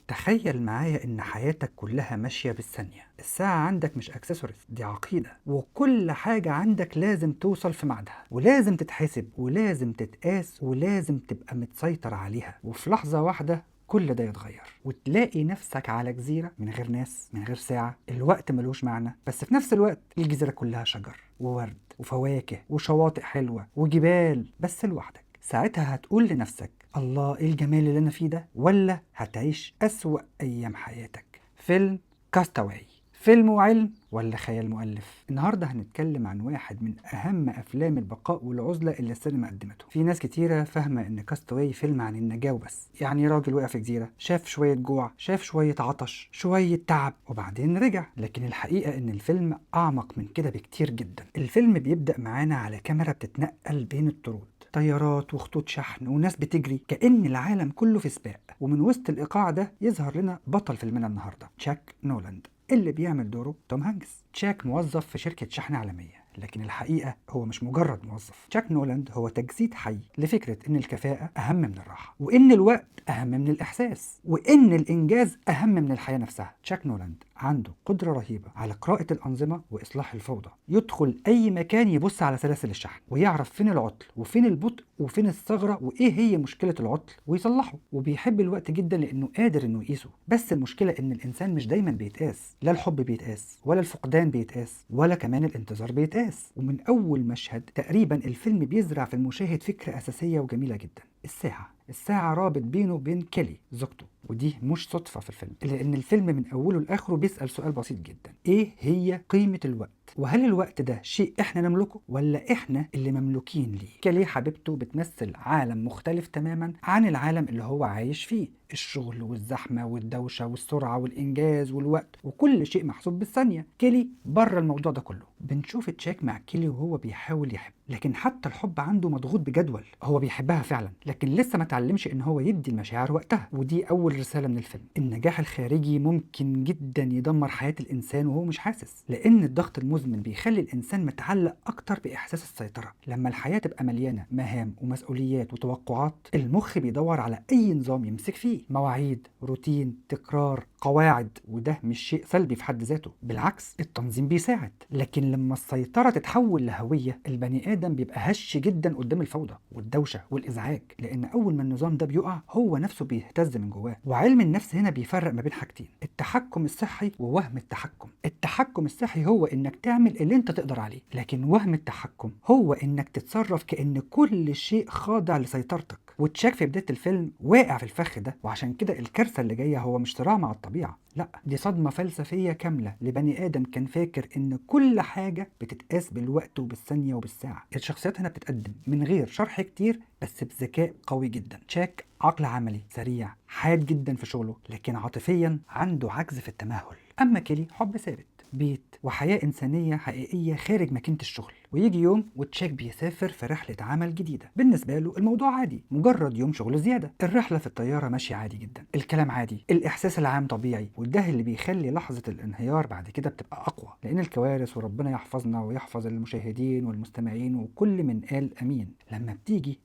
تخيل معايا إن حياتك كلها ماشية بالثانية. الساعة عندك مش اكسسوارز، دي عقيدة، وكل حاجة عندك لازم توصل في ميعادها، ولازم تتحسب، ولازم تتقاس، ولازم تبقى متسيطر عليها. وفي لحظة واحدة كل ده يتغير، وتلاقي نفسك على جزيرة من غير ناس، من غير ساعة، الوقت ملوش معنى، بس في نفس الوقت الجزيرة كلها شجر وورد وفواكه وشواطئ حلوة وجبال، بس لوحدك. ساعتها هتقول لنفسك الله ايه الجمال اللي انا فيه ده، ولا هتعيش أسوأ ايام حياتك؟ فيلم Cast Away، فيلم وعلم ولا خيال مؤلف؟ النهارده هنتكلم عن واحد من اهم افلام البقاء والعزلة اللي السينما قدمته. في ناس كتيرة فاهمه ان Cast Away فيلم عن النجاة وبس، يعني راجل وقع في جزيرة، شاف شوية جوع، شاف شوية عطش، شوية تعب، وبعدين رجع. لكن الحقيقة ان الفيلم اعمق من كده بكتير جدا. الفيلم بيبدا معانا على كاميرا بتتنقل بين الطرود، طيارات وخطوط شحن وناس بتجري، كأن العالم كله في سباق. ومن وسط الإيقاع ده يظهر لنا بطل فيلمنا النهارده، تشاك نولاند، اللي بيعمل دوره توم هانكس. تشاك موظف في شركة شحن عالمية، لكن الحقيقة هو مش مجرد موظف. تشاك نولاند هو تجسيد حي لفكرة إن الكفاءة أهم من الراحة، وإن الوقت أهم من الإحساس، وإن الإنجاز أهم من الحياة نفسها. تشاك نولاند عنده قدرة رهيبة على قراءة الأنظمة وإصلاح الفوضى. يدخل أي مكان يبص على سلاسل الشحن ويعرف فين العطل وفين البطء وفين الثغرة وإيه هي مشكلة العطل ويصلحه. وبيحب الوقت جدا لأنه قادر إنه يقيسه. بس المشكلة إن الإنسان مش دايما بيتقاس، لا الحب بيتقاس ولا الفقدان بيتقاس ولا كمان الانتظار بيتقاس. ومن أول مشهد تقريبا الفيلم بيزرع في المشاهد فكرة أساسية وجميلة جدا: الساعة. الساعة رابط بينه وبين كيلي زوجته، ودي مش صدفة في الفيلم، لأن الفيلم من أوله لآخره بيسأل سؤال بسيط جدا: إيه هي قيمة الوقت؟ وهل الوقت ده شيء إحنا نملكه ولا إحنا اللي مملوكين ليه؟ كيلي حبيبته بتمثل عالم مختلف تماما عن العالم اللي هو عايش فيه، الشغل والزحمة والدوشة والسرعة والإنجاز والوقت، وكل شيء محسوب بالثانية. كيلي بره الموضوع ده كله. بنشوف تشاك مع كيلي وهو بيحاول يحب، لكن حتى الحب عنده مضغوط بجدول. هو بيحبها فعلا، لكن لسه ما تعلمش ان هو يدي المشاعر وقتها. ودي اول رسالة من الفيلم: النجاح الخارجي ممكن جدا يدمر حياة الانسان وهو مش حاسس، لان الضغط المزمن بيخلي الانسان متعلق اكتر باحساس السيطرة. لما الحياة تبقى مليانة مهام ومسؤوليات وتوقعات، المخ بيدور على اي نظام يمسك فيه، مواعيد، روتين، تكرار، قواعد. وده مش شيء سلبي في حد ذاته، بالعكس التنظيم بيساعد. لكن لما السيطرة تتحول لهوية، البني آدم بيبقى هش جدا قدام الفوضى والدوشة والإزعاج، لأن أول ما النظام ده بيقع هو نفسه بيهتز من جواه. وعلم النفس هنا بيفرق ما بين حاجتين: التحكم الصحي ووهم التحكم. التحكم الصحي هو إنك تعمل اللي أنت تقدر عليه، لكن وهم التحكم هو إنك تتصرف كأن كل شيء خاضع لسيطرتك. وتشاك في بداية الفيلم واقع في الفخ ده، وعشان كده الكارثة اللي جاية هو مش صراع مع الطبيعة، لا، دي صدمة فلسفية كاملة لبني آدم كان فاكر إن كل حاجة بتتقاس بالوقت وبالثانية وبالساعة. الشخصيات هنا بتتقدم من غير شرح كتير، بس بذكاء قوي جدا. تشاك عقل عملي سريع حاد جدا في شغله، لكن عاطفيا عنده عجز في التمهل. أما كيلي حب ثابت، بيت، وحياة إنسانية حقيقية خارج ماكينة الشغل. ويجي يوم وتشاك بيسافر في رحلة عمل جديدة. بالنسبة له الموضوع عادي، مجرد يوم شغل زيادة. الرحلة في الطيارة ماشية عادي جدا، الكلام عادي، الإحساس العام طبيعي. وده اللي بيخلي لحظة الانهيار بعد كده بتبقى أقوى، لأن الكوارث، وربنا يحفظنا ويحفظ المشاهدين والمستمعين وكل من قال أمين، لما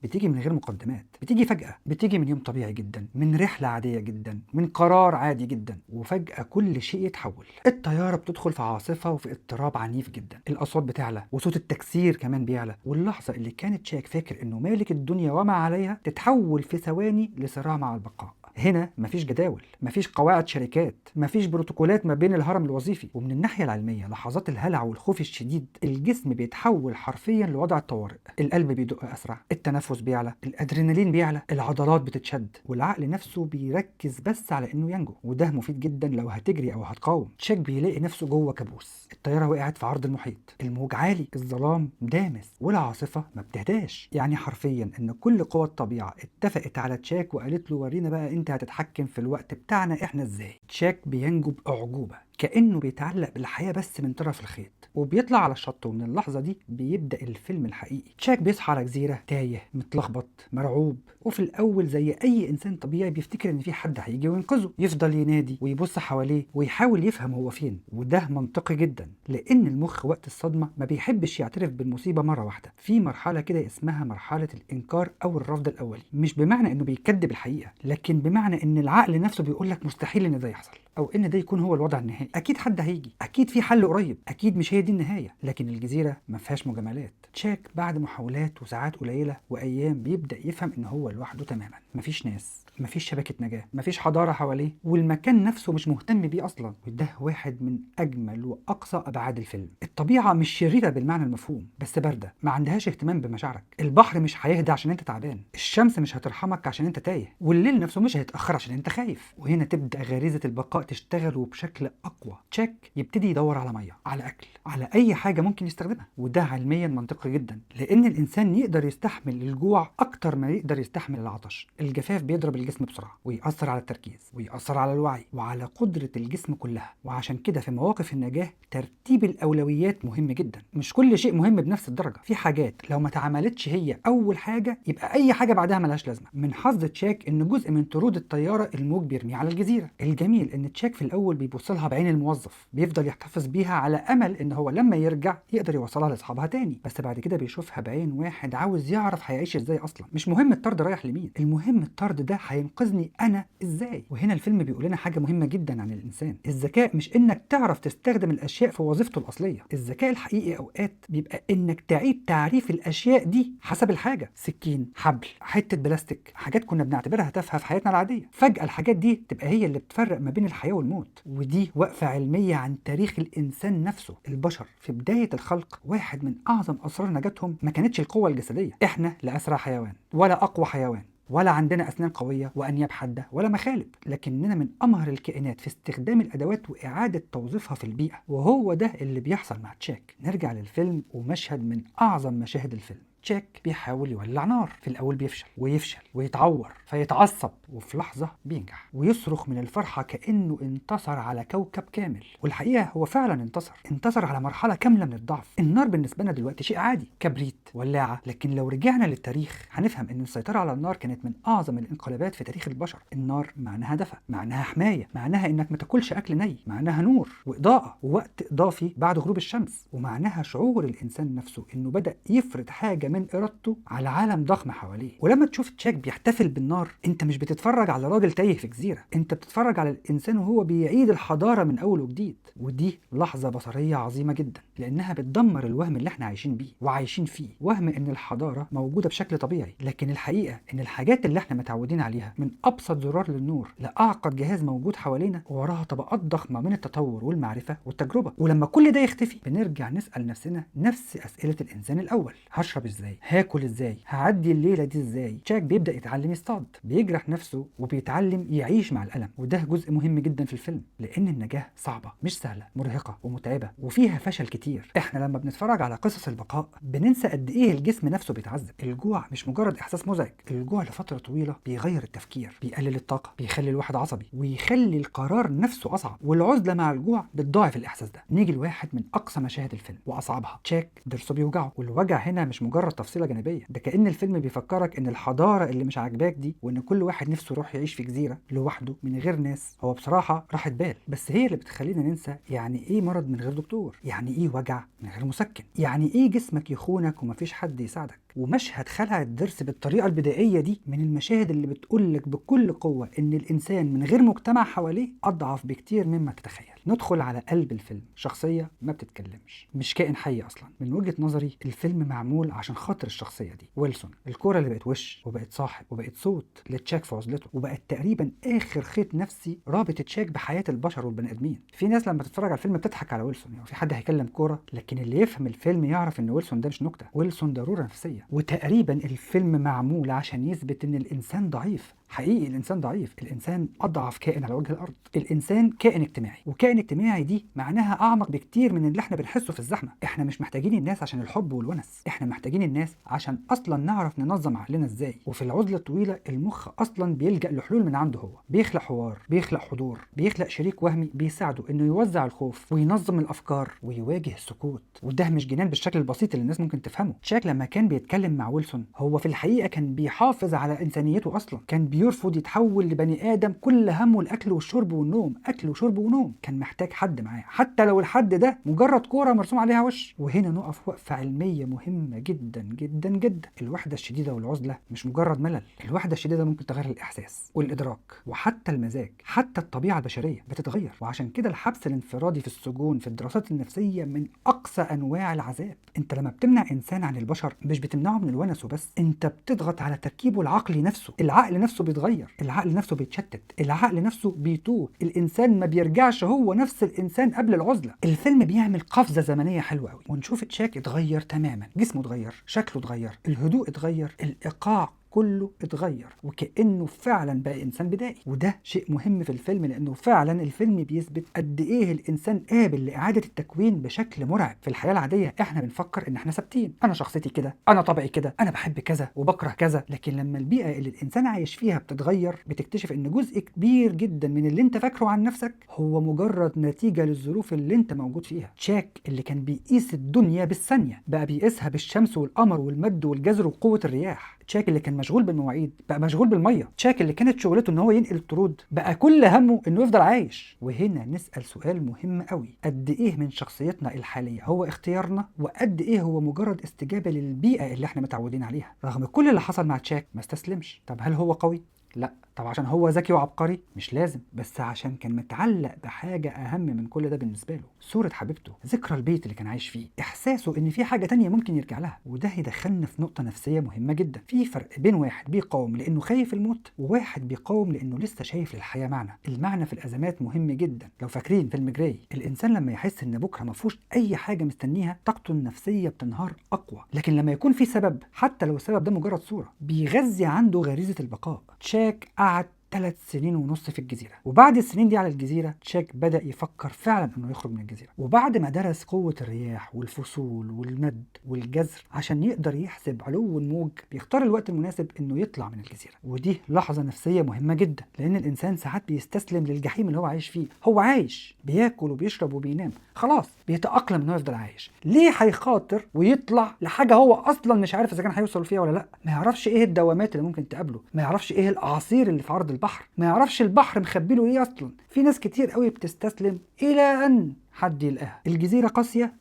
بتيجي من غير مقدمات، بتيجي فجأة، بتيجي من يوم طبيعي جدا، من رحلة عادية جدا، من قرار عادي جدا، وفجأة كل شيء يتحول. الطيارة بتدخل في عاصفة وفي اضطراب عنيف جدا، الأصوات بتعلى وصوت التكسير كمان بيعلى. واللحظة اللي كانت تشاك فاكر إنه مالك الدنيا وما عليها تتحول في ثواني لصراع مع البقاء. هنا مفيش جداول، مفيش قواعد شركات، مفيش بروتوكولات ما بين الهرم الوظيفي. ومن الناحية العلمية، لحظات الهلع والخوف الشديد الجسم بيتحول حرفيا لوضع الطوارئ. القلب بيدق أسرع، التنفس بيعلى، الأدرينالين بيعلى، العضلات بتتشد، والعقل نفسه بيركز بس على إنه ينجو. وده مفيد جدا لو هتجري أو هتقاوم. تشاك بيلاقي نفسه جوه كابوس، الطيارة وقعت في عرض المحيط، الموج عالي، الظلام دامس، والعاصفة ما بتهداش. يعني حرفيا إن كل قوى الطبيعة اتفقت على تشاك وقالت له ورينا بقى انت هتتحكم في الوقت بتاعنا احنا ازاي. تشاك بينجو بأعجوبة. كأنه بيتعلق بالحياة بس من طرف الخيط، وبيطلع على الشط. ومن اللحظة دي بيبدأ الفيلم الحقيقي. تشاك بيصحى على جزيرة تايه متلخبط مرعوب، وفي الأول زي أي إنسان طبيعي بيفتكر إن في حد هيجي وينقذه، يفضل ينادي ويبص حواليه ويحاول يفهم هو فين. وده منطقي جدا، لأن المخ وقت الصدمة ما بيحبش يعترف بالمصيبة مرة واحدة. في مرحلة كده اسمها مرحلة الإنكار أو الرفض الأولي، مش بمعنى إنه بيكذب الحقيقة، لكن بمعنى إن العقل نفسه بيقول لك مستحيل إن ده يحصل، أو إن ده يكون هو الوضع النهائي. أكيد حد هيجي، أكيد في حل قريب، أكيد مش هي دي النهاية. لكن الجزيرة ما فيهاش مجاملات. تشاك بعد محاولات وساعات قليلة وأيام بيبدأ يفهم إن هو لوحده تماما، مفيش ناس، مفيش شبكة نجاة، مفيش حضارة حواليه، والمكان نفسه مش مهتم بيه أصلا. وده واحد من أجمل وأقصى أبعاد الفيلم. الطبيعة مش شريرة بالمعنى المفهوم، بس باردة، ما عندهاش اهتمام بمشاعرك. البحر مش هيهدى عشان انت تعبان، الشمس مش هترحمك عشان انت تايه، والليل نفسه مش هيتأخر عشان انت خايف. وهنا تبدأ غريزة البقاء تشتغل وبشكل أقوى. تشاك يبتدي يدور على مية، على أكل، على أي حاجة ممكن يستخدمها. وده علميا منطقي جدا، لأن الإنسان يقدر يستحمل الجوع أكتر ما يقدر يستحمل العطش. الجفاف بيضرب الجسم بسرعة، ويأثر على التركيز، ويأثر على الوعي، وعلى قدرة الجسم كلها. وعشان كده في مواقف النجاة ترتيب الأولويات مهم جدا. مش كل شيء مهم بنفس الدرجة، في حاجات لو ما اتعملتش هي أول حاجة يبقى أي حاجة بعدها ملهاش لازمة. من حظ تشاك إن جزء من طرود الطيارة الموج بيرميه على الجزيرة. الجميل إن تشاك في الأول بيبص لها بعين الموظف، بيفضل يحتفظ بيها على أمل إن هو لما يرجع يقدر يوصلها لأصحابها تاني. بس بعد كده بيشوفها بعين واحد عاوز يعرف هيعيش إزاي أصلا. مش مهم الطرد رايح لمين، المهم الطرد ده هينقذني أنا إزاي. وهنا الفيلم بيقول لنا حاجة مهمة جدا عن الإنسان. الذكاء مش إنك تعرف تستخدم الأشياء في وظيفته الأصلية، الذكاء الحقيقي أوقات بيبقى إنك تعيد تعريف الأشياء دي حسب الحاجة. سكين، حبل، حتة بلاستيك، حاجات كنا بنعتبرها تافهة في حياتنا العادية، فجأة الحاجات دي تبقى هي اللي بتفرق ما بين الحياة والموت. ودي وقفة علمية عن تاريخ الإنسان نفسه. البشر في بداية الخلق واحد من أعظم أسرار نجاتهم ما كانتش القوة الجسدية. إحنا لا أسرع حيوان ولا أقوى حيوان، ولا عندنا أسنان قوية وأنياب حادة ولا مخالب، لكننا من أمهر الكائنات في استخدام الأدوات وإعادة توظيفها في البيئة. وهو ده اللي بيحصل مع تشاك. نرجع للفيلم ومشهد من أعظم مشاهد الفيلم. تشاك بيحاول يولع نار، في الأول بيفشل ويفشل ويتعور فيتعصب، وفي لحظة بينجح ويصرخ من الفرحة كأنه انتصر على كوكب كامل. والحقيقة هو فعلا انتصر على مرحلة كاملة من الضعف. النار بالنسبة لنا دلوقتي شيء عادي، كبريت، ولاعة، لكن لو رجعنا للتاريخ هنفهم إن السيطرة على النار كانت من أعظم الانقلابات في تاريخ البشر. النار معناها دفء، معناها حماية، معناها إنك ما تاكلش أكل ني، معناها نور وإضاءة ووقت إضافي بعد غروب الشمس، ومعناها شعور الإنسان نفسه إنه بدأ يفرض حاجة من إرادته على عالم ضخم حواليه. ولما تشوف تشاك بيحتفل بالنار، انت مش بتتفرج على راجل تايه في جزيرة، انت بتتفرج على الإنسان وهو بيعيد الحضارة من أول وجديد. ودي لحظة بصرية عظيمة جدا، لأنها بتدمر الوهم اللي احنا عايشين بيه وعايشين فيه، وهم إن الحضارة موجودة بشكل طبيعي، لكن الحقيقة إن الحاجات اللي احنا متعودين عليها من أبسط زرار للنور لأعقد جهاز موجود حوالينا وراها طبقات ضخمة من التطور والمعرفة والتجربة. ولما كل ده يختفي بنرجع نسأل نفسنا نفس أسئلة الإنسان الأول: هشرب ازاي؟ هاكل ازاي؟ هعدي الليلة دي ازاي؟ تشاك بيبدا يتعلم يصطاد، بيجرح نفسه وبيتعلم يعيش مع الالم. وده جزء مهم جدا في الفيلم، لان النجاة صعبة، مش سهلة، مرهقة ومتعبه وفيها فشل كتير. احنا لما بنتفرج على قصص البقاء بننسى قد ايه الجسم نفسه بيتعذب. الجوع مش مجرد احساس مزعج، الجوع لفترة طويلة بيغير التفكير، بيقلل الطاقة، بيخلي الواحد عصبي، ويخلي القرار نفسه اصعب. والعزلة مع الجوع بتضاعف الاحساس ده. نيجي لواحد من اقصى مشاهد الفيلم واصعبها. تشاك ضرسه بيوجعه، والوجع هنا مش مجرد تفصيله جانبيه، ده كأن الفيلم بيفكرك ان الحضارة اللي مش عاجباك دي، وان كل واحد نفسه يروح يعيش في جزيرة لوحده من غير ناس، هو بصراحة راحة بال، بس هي اللي بتخلينا ننسى يعني ايه مرض من غير دكتور، يعني ايه وجع من غير مسكن، يعني ايه جسمك يخونك ومفيش حد يساعدك. ومشهد خلع الضرس بالطريقة البدائية دي من المشاهد اللي بتقولك بكل قوة ان الانسان من غير مجتمع حواليه اضعف بكتير مما تتخيل. ندخل على قلب الفيلم، شخصية ما بتتكلمش، مش كائن حي اصلا. من وجهه نظري الفيلم معمول عشان خاطر الشخصية دي، ويلسون، الكورة اللي بقت وش وبقت صاحب وبقت صوت لتشاك في عزلته، وبقت تقريبا اخر خيط نفسي رابط تشاك بحياة البشر والبني ادمين. في ناس لما تتفرج على الفيلم بتضحك على ويلسون، يعني في حد هيكلم كورة، لكن اللي يفهم الفيلم يعرف ان ويلسون ده مش نكتة، ويلسون ضرورة نفسية. وتقريبا الفيلم معمول عشان يثبت ان الانسان ضعيف حقيقي الانسان ضعيف، الانسان اضعف كائن على وجه الارض. الانسان كائن اجتماعي، وكائن اجتماعي دي معناها اعمق بكتير من اللي احنا بنحسه في الزحمة. احنا مش محتاجين الناس عشان الحب والونس، احنا محتاجين الناس عشان اصلا نعرف ننظم عقلنا ازاي. وفي العزلة الطويلة المخ اصلا بيلجأ لحلول من عنده هو، بيخلق حوار، بيخلق حضور، بيخلق شريك وهمي بيساعده انه يوزع الخوف وينظم الافكار ويواجه السكوت. وده مش جنان بالشكل البسيط اللي الناس ممكن تفهمه. تشاك لما كان بيتكلم مع ويلسون هو في الحقيقة كان بيحافظ على انسانيته اصلا، كان بيرفض يتحول لبني ادم كل همه الاكل والشرب والنوم، اكل وشرب ونوم. كان محتاج حد معاه حتى لو الحد ده مجرد كورة مرسوم عليها وش. وهنا نقف وقفه علمية مهمة جدا جدا جدا. الوحدة الشديدة والعزلة مش مجرد ملل، الوحدة الشديدة ممكن تغير الاحساس والادراك وحتى المزاج، حتى الطبيعة البشرية بتتغير. وعشان كده الحبس الانفرادي في السجون في الدراسات النفسية من اقصى انواع العذاب. انت لما بتمنع انسان عن البشر مش بتمنعه من الونس وبس، انت بتضغط على تركيبه العقلي نفسه. العقل نفسه بيتغير، العقل نفسه بيتشتت، العقل نفسه بيتوه، الانسان ما بيرجعش هو نفس الانسان قبل العزلة. الفيلم بيعمل قفزه زمنية حلوة قوي، ونشوف تشاك اتغير تماما، جسمه اتغير، شكله اتغير، الهدوء اتغير، الايقاع كله اتغير، وكأنه فعلا بقى إنسان بدائي. وده شيء مهم في الفيلم، لأنه فعلا الفيلم بيثبت قد إيه الإنسان قابل لإعادة التكوين بشكل مرعب. في الحياة العادية إحنا بنفكر إن إحنا ثابتين، أنا شخصيتي كده، أنا طبعي كده، أنا بحب كذا وبكره كذا. لكن لما البيئة اللي الإنسان عايش فيها بتتغير بتكتشف إن جزء كبير جدا من اللي أنت فاكره عن نفسك هو مجرد نتيجة للظروف اللي أنت موجود فيها. تشاك اللي كان بيقيس الدنيا بالثانية بقى بيقيسها بالشمس والقمر والمد والجزر وقوة الرياح. تشاك اللي كان مشغول بالمواعيد بقى مشغول بالمية. تشاك اللي كانت شغلته ان هو ينقل الطرود بقى كل همه انه يفضل عايش. وهنا نسأل سؤال مهم قوي، قد ايه من شخصيتنا الحالية هو اختيارنا، وقد ايه هو مجرد استجابة للبيئة اللي احنا متعودين عليها؟ رغم كل اللي حصل مع تشاك ما استسلمش. طب هل هو قوي؟ لا. طب عشان هو ذكي وعبقري؟ مش لازم، بس عشان كان متعلق بحاجة أهم من كل ده بالنسبة له، صورة حبيبته، ذكرى البيت اللي كان عايش فيه، إحساسه إن في حاجة تانية ممكن يرجع لها. وده يدخلنا في نقطة نفسية مهمة جدا، في فرق بين واحد بيقاوم لأنه خايف الموت، وواحد بيقاوم لأنه لسه شايف للحياة معنى. المعنى في الأزمات مهم جدا. لو فاكرين فيلم جراي، الإنسان لما يحس إن بكرة ما فيهوش أي حاجة مستنيها طاقته النفسية بتنهار أقوى، لكن لما يكون في سبب حتى لو السبب ده مجرد صورة بيغذي عنده غريزة البقاء. تشاك قعد 3.5 سنين في الجزيرة، وبعد السنين دي على الجزيرة تشاك بدأ يفكر فعلا انه يخرج من الجزيرة. وبعد ما درس قوة الرياح والفصول والمد والجزر عشان يقدر يحسب علو الموج، بيختار الوقت المناسب انه يطلع من الجزيرة. ودي لحظة نفسية مهمة جدا، لان الانسان ساعات بيستسلم للجحيم اللي هو عايش فيه. هو عايش بياكل وبيشرب وبينام، خلاص بيتأقلم انه يفضل عايش. ليه هيخاطر ويطلع لحاجة هو اصلا مش عارف اذا كان هيوصل فيها ولا لا؟ ما يعرفش ايه الدوامات اللي ممكن تقابله، ما يعرفش ايه الاعاصير اللي في عرض البحر، ما يعرفش البحر مخبيله ايه اصلا. في ناس كتير قوي بتستسلم الى ان حد يلقاها. الجزيرة قاسية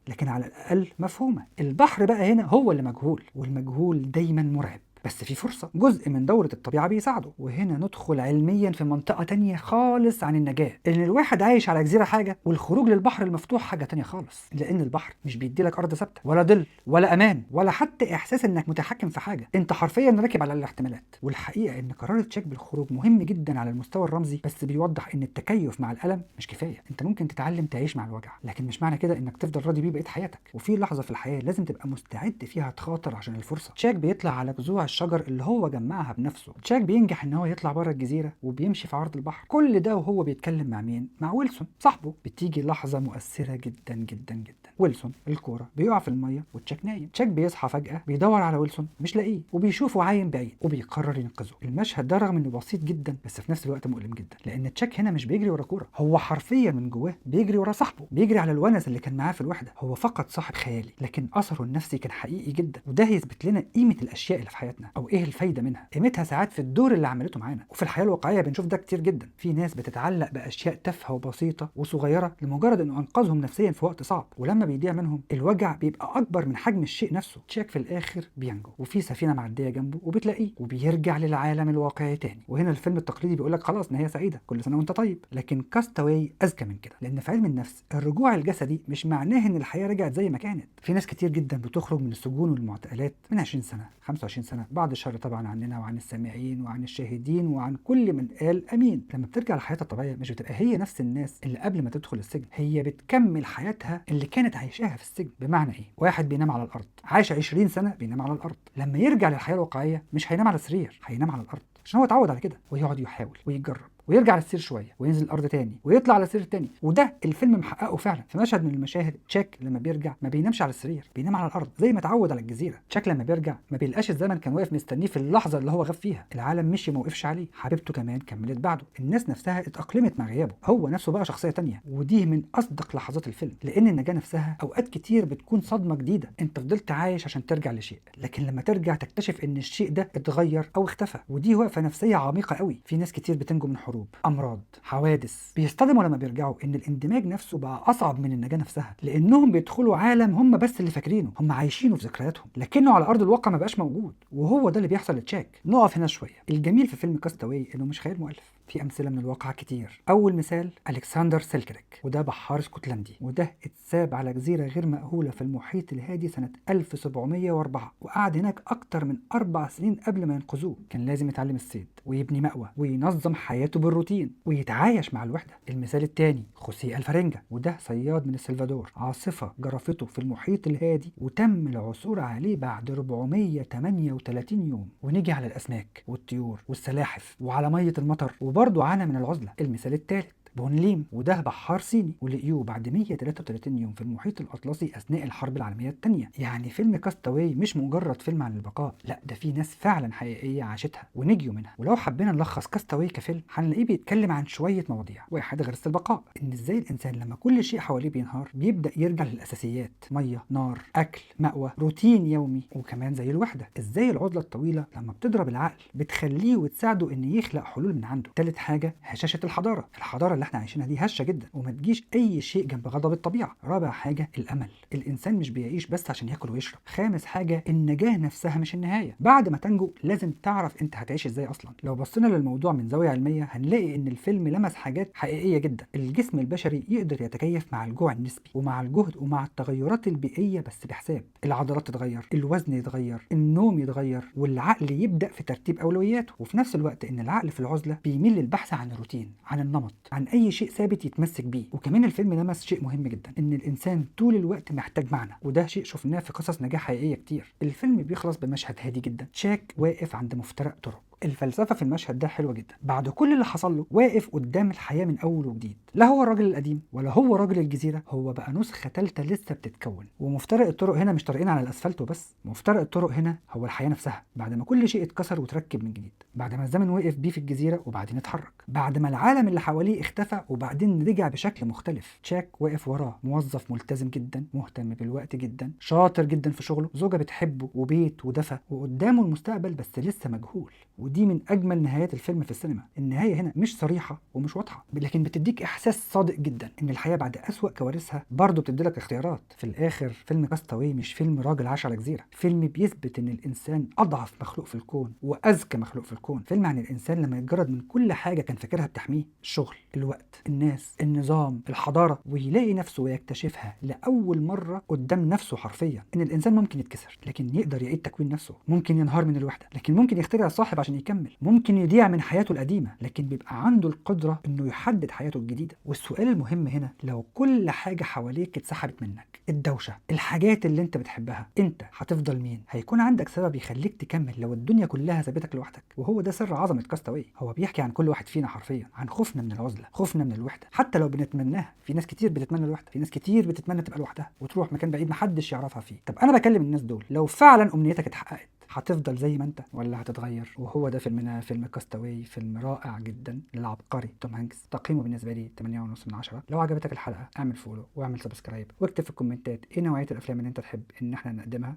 لكن على الاقل مفهومة. البحر بقى هنا هو اللي مجهول، والمجهول دايما مرعب، بس في فرصة، جزء من دورة الطبيعة بيساعده. وهنا ندخل علميا في منطقة تانية خالص عن النجاة، إن الواحد عايش على جزيرة حاجة والخروج للبحر المفتوح حاجة تانية خالص، لأن البحر مش بيديلك أرض ثابتة ولا ظل ولا أمان ولا حتى إحساس إنك متحكم في حاجة، أنت حرفيا راكب على الاحتمالات. والحقيقة إن قرار تشاك بالخروج مهم جدا على المستوى الرمزي، بس بيوضح إن التكيف مع الألم مش كفاية. أنت ممكن تتعلم تعيش مع الوجع، لكن مش معنى كده إنك تفضل راضي بيه بقية حياتك. وفي لحظة في الحياة لازم تبقى مستعد فيها تخاطر عشان الفرصة. تشاك بيطلع على جذوع الشجر اللي هو جمعها بنفسه. تشاك بينجح ان هو يطلع بره الجزيرة وبيمشي في عرض البحر. كل ده وهو بيتكلم مع مين؟ مع ويلسون صاحبه. بتيجي لحظة مؤثرة جدا جدا جدا، ويلسون الكورة بيقع في المية وتشاك نايم. تشاك بيصحى فجاة بيدور على ويلسون مش لاقيه، وبيشوفه عايم بعيد وبيقرر ينقذه. المشهد ده رغم انه بسيط جدا بس في نفس الوقت مؤلم جدا، لان تشاك هنا مش بيجري ورا كورة، هو حرفيا من جواه بيجري ورا صاحبه، بيجري على الونس اللي كان معاه في الوحدة. هو فقد صاحب خيالي، لكن اثره النفسي كان حقيقي جدا، وده يثبت لنا قيمة الاشياء اللي في حياتنا او ايه الفايدة منها. قيمتها ساعات في الدور اللي عملته معانا، وفي الحياة الواقعية بنشوف ده كتير جدا. في ناس بتتعلق باشياء تافهة وبسيطة وصغيره لمجرد انه انقذهم نفسيا في وقت صعب، ولما بيضيع منهم الوجع بيبقى اكبر من حجم الشيء نفسه. تشاك في الاخر بينجو، وفي سفينة معدية جنبه وبتلاقيه وبيرجع للعالم الواقعي تاني. وهنا الفيلم التقليدي بيقول لك خلاص نهاية سعيدة، كل سنة وانت طيب، لكن كاستاوي اذكى من كده، لان في علم النفس الرجوع الجسدي مش معناه ان الحياة رجعت زي ما كانت. في ناس كتير جدا بتخرج من السجون والمعتقلات من 20 سنة 25 سنة، بعد الشر طبعا عننا وعن السامعين وعن الشاهدين وعن كل من قال امين. لما بترجع لحياتها الطبيعية مش بتبقى هي نفس الناس اللي قبل ما تدخل السجن، هي بتكمل حياتها اللي كانت عايشاها في السجن. بمعنى ايه؟ واحد بينام على الارض، عاش 20 سنة بينام على الارض، لما يرجع للحياة الواقعية مش هينام على السرير، هينام على الارض. عشان هو اتعود على كده، ويقعد يحاول ويجرب ويرجع للسرير شوية وينزل الارض تاني ويطلع على السرير تاني. وده الفيلم محققة فعلا. في مشهد من المشاهد تشاك لما بيرجع ما بينامش على السرير، بينام على الارض زي ما اتعود على الجزيرة. تشاك لما بيرجع ما بيلقاش الزمن كان واقف مستنيه في اللحظة اللي هو غاب فيها، العالم مشي ما وقفش عليه، حبيبته كمان كملت بعده، الناس نفسها اتاقلمت مع غيابه، هو نفسه بقى شخصية تانية. ودي من اصدق لحظات الفيلم، لان النجاة نفسها اوقات كتير بتكون صدمة جديدة. انت فضلت عايش عشان ترجع لشيء، لكن لما ترجع تكتشف ان الشيء ده اتغير او اختفى، ودي وقفه نفسية عميقة قوي. في ناس كتير بتنجو من حروب، امراض، حوادث، بيصطدموا لما بيرجعوا ان الاندماج نفسه بقى اصعب من النجاة نفسها، لانهم بيدخلوا عالم هم بس اللي فاكرينه، هم عايشينه في ذكرياتهم، لكنه على ارض الواقع ما بقاش موجود. وهو ده اللي بيحصل لتشاك. نقف هنا شوية. الجميل في فيلم Cast Away انه مش خيال مؤلف، في امثلة من الواقع كتير. اول مثال الكسندر سيلكريك، وده بحار اسكتلندي، وده اتساب على جزيرة غير مأهوله في المحيط الهادي سنة 1704، وقعد هناك اكتر من 4 سنين قبل ما ينقذوه. كان لازم يتعلم الصيد ويبني مأوى وينظم حياته بالروتين ويتعايش مع الوحدة. المثال الثاني خوسيه الفارينجا، وده صياد من السلفادور، عاصفة جرفته في المحيط الهادي وتم العثور عليه بعد 438 يوم. ونيجي على الاسماك والطيور والسلاحف وعلى مية المطر، وبرضه عانى من العزلة. المثال الثالث بون ليم، وده بحار صيني ولقيوه بعد 133 يوم في المحيط الاطلسي اثناء الحرب العالمية الثانية. يعني فيلم Cast Away مش مجرد فيلم عن البقاء، لا ده في ناس فعلا حقيقية عاشتها ونجيوا منها. ولو حبينا نلخص Cast Away كفيلم هنلاقيه بيتكلم عن شوية مواضيع. واحد، غريزة البقاء، ان ازاي الانسان لما كل شيء حواليه بينهار بيبدا يرجع للاساسيات، مية، نار، اكل، مأوى، روتين يومي. وكمان زي الوحدة، ازاي العزلة الطويلة لما بتضرب العقل بتخليه وتساعده ان يخلق حلول من عنده. ثالث حاجة هشاشة الحضارة، الحضارة اللي احنا عايشينها دي هشه جدا وما تجيش اي شيء جنب غضب الطبيعة. رابع حاجة الامل، الانسان مش بيعيش بس عشان ياكل ويشرب. خامس حاجة النجاة نفسها مش النهاية، بعد ما تنجو لازم تعرف انت هتعيش ازاي اصلا. لو بصينا للموضوع من زاوية علمية هنلاقي ان الفيلم لمس حاجات حقيقية جدا. الجسم البشري يقدر يتكيف مع الجوع النسبي ومع الجهد ومع التغيرات البيئية بس بحساب. العضلات تتغير، الوزن يتغير، النوم يتغير، والعقل يبدا في ترتيب اولوياته. وفي نفس الوقت ان العقل في العزلة بيميل للبحث عن الروتين، عن النمط، عن اي شيء ثابت يتمسك بيه. وكمان الفيلم لمس شيء مهم جدا، ان الانسان طول الوقت محتاج معنى، وده شيء شفناه في قصص نجاح حقيقية كتير. الفيلم بيخلص بمشهد هادي جدا، تشاك واقف عند مفترق طرق. الفلسفة في المشهد ده حلوة جدا. بعد كل اللي حصل له واقف قدام الحياة من اول وجديد، لا هو الراجل القديم ولا هو راجل الجزيرة، هو بقى نسخه ثالثة لسه بتتكون. ومفترق الطرق هنا مش طريقين على الاسفلت وبس، مفترق الطرق هنا هو الحياة نفسها، بعد ما كل شيء اتكسر وتركب من جديد، بعد ما الزمن وقف بيه في الجزيرة وبعدين اتحرك، بعد ما العالم اللي حواليه اختفى وبعدين رجع بشكل مختلف. تشاك واقف وراه موظف ملتزم جدا، مهتم بالوقت جدا، شاطر جدا في شغله، زوجه بتحبه، وبيت ودفى، وقدامه المستقبل بس لسه مجهول. ودي من اجمل نهايات الفيلم في السينما. النهاية هنا مش صريحه ومش واضحة، لكن بتديك احساس صادق جدا ان الحياة بعد اسوأ كوارثها برضه بتديلك اختيارات. في الاخر فيلم Cast Away مش فيلم راجل عاش على جزيرة، فيلم بيثبت ان الانسان اضعف مخلوق في الكون واذكى مخلوق في الكون. فيلم عن الانسان لما يتجرد من كل حاجة كان فاكرها بتحميه، الشغل، الوقت، الناس، النظام، الحضارة، ويلاقي نفسه ويكتشفها لاول مرة قدام نفسه حرفيا. ان الانسان ممكن يتكسر لكن يقدر يعيد تكوين نفسه، ممكن ينهار من الوحدة لكن ممكن يخترع صاحب عشان يكمل، ممكن يضيع من حياته القديمة لكن بيبقى عنده القدرة انه يحدد حياته الجديدة. والسؤال المهم هنا، لو كل حاجة حواليك اتسحبت منك، الدوشة، الحاجات اللي انت بتحبها، انت هتفضل مين؟ هيكون عندك سبب يخليك تكمل لو الدنيا كلها سابتك لوحدك. وهو ده سر عظمه Cast Away. هو بيحكي عن كل واحد فينا حرفيا، عن خوفنا من العزلة، خوفنا من الوحدة، حتى لو بنتمناها. في ناس كتير بتتمنى الوحدة، في ناس كتير بتتمنى تبقى لوحدها وتروح مكان بعيد محدش يعرفها فيه. طب انا بكلم الناس دول، لو فعلا امنيتك اتحققت هتفضل زي ما انت ولا هتتغير؟ وهو ده فيلمنا، فيلم Cast Away، فيلم رائع جدا للعبقري توم هانكس. تقييمه بالنسبة لي 8.5 من 10. لو عجبتك الحلقة اعمل follow واعمل subscribe واكتب في الكومنتات ايه نوعية الافلام اللي انت تحب ان احنا نقدمها.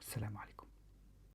السلام عليكم.